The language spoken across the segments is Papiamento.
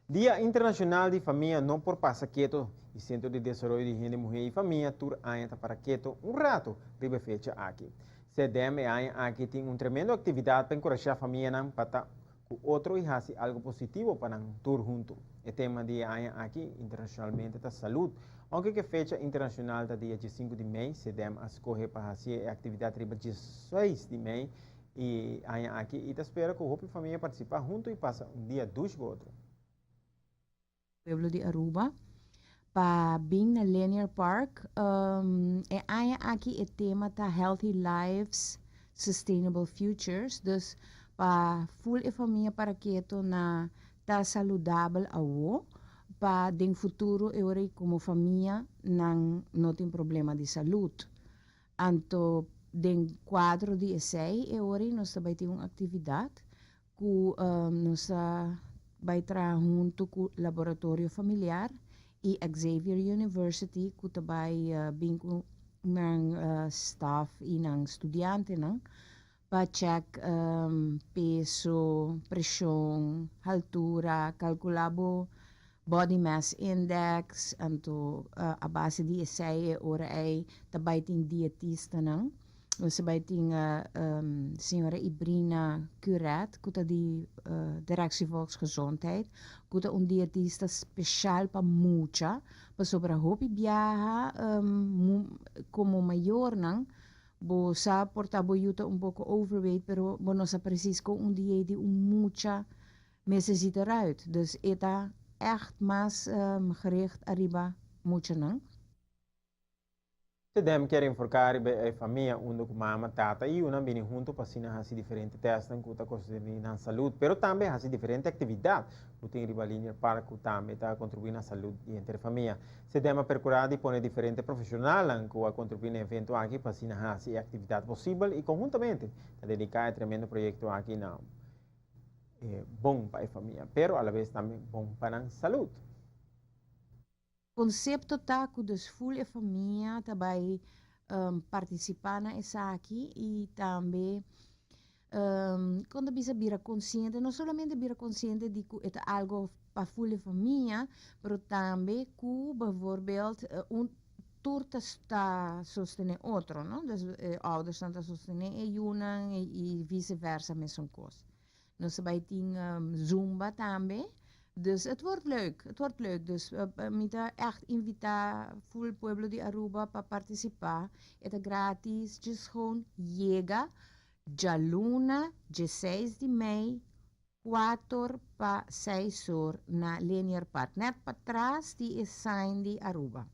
Dia Internacional di Famia no por pasa keto y Centro di Desaroyo di Hende Muhe y Famia tur aña ta para keto un rato riba e fecha aki. CDM e aña aki tin un tremendo actividad pa encurasha famianan pa ta cu otro y haci algo positivo pa nan tur hunto. E tema di e aña aki internacionalmente ta salud. Aunke cu e fecha internacional ta dia 5 di mei, CDM a scoge pa haci e actividad riba 16 di mei e aña aki y ta spera cu hopi famia participa hunto y pasa un dia dushi cu otro. Pueblo di Aruba pa bin na Linear Park. E aña aki e tema ta Healthy Lives, Sustainable Futures. Dus pa full e famia para keto na ta saludabel awo, pa den futuro e ora como famia nan no tin problema di salud. Anto den cuadro di esey e ora nos ta bay tin un actividad cu nos ta bay traha hunto cu Laboratorio Familiar y Xavier University, cu ta bay bin cu nan staff y nan studiantenan pa check peso, presion, altura, calcula bo body mass index, anto a base di esey ora ey ta bay tin dietistanan. Nos bay tin señora Ibrina Curet, cu ta di Directie Volksgezondheid, cu ta un dietista special pa mucha, pasobra hopi biaha como mayornan, bo sa por ta bo yiu ta un poco overweight, pero bo no sa precies con un dieet di un mucha mester ziet eruit. Dus e ta echt mas gericht ariba muchanan. CDM kier enfoca riba e famia unda cu mama, tata y yiunan bini hunto pa asina haci diferente testnan cu ta concerni nan salud, pero tambe haci diferente actividad cu tin riba Linear Park cu tambe ta contribui na salud di henter famia. CDM a percura di pone diferente profesionalnan cu a contribui na e evento aki pa asina haci e actividad posibel y conhuntamente ta dedica e tremendo proyecto aki na bon pa e famia, pero alabes tambe bon pa nan salud. Concepto ta cu dus full e famia ta bay participa na esaki y tambe con ta bisa bira consciente, no solamente bira consciente di cu e ta algo pa full e famia, pero tambe cu bijvoorbeeld un tur ta sostene otro, no? Dus ouders ta sostene e yiunan y viceversa, mesun cos. Nos bay tin Zumba tambe. Dus het wordt leuk, het wordt leuk. Dus mi ta echt invita full pueblo di Aruba pa participa. E ta gratis, just gewoon yega. Dialuna, 16 di mei, 4 pa 6 or na Linear Park. Net patras di sign di Aruba.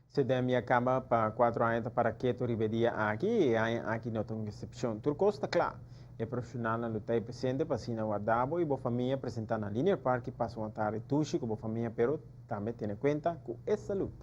CDM a caba pa 4 aña para keto riba e dia aki y aña aki no ta un excepcion. Tur cos ta cla. E profesionalnan lo ta presente pa asina warda bo y bo famia presenta na Linear Park y pasa un atardi dushi cu bo famia, pero tambe tene cuenta cu e salud.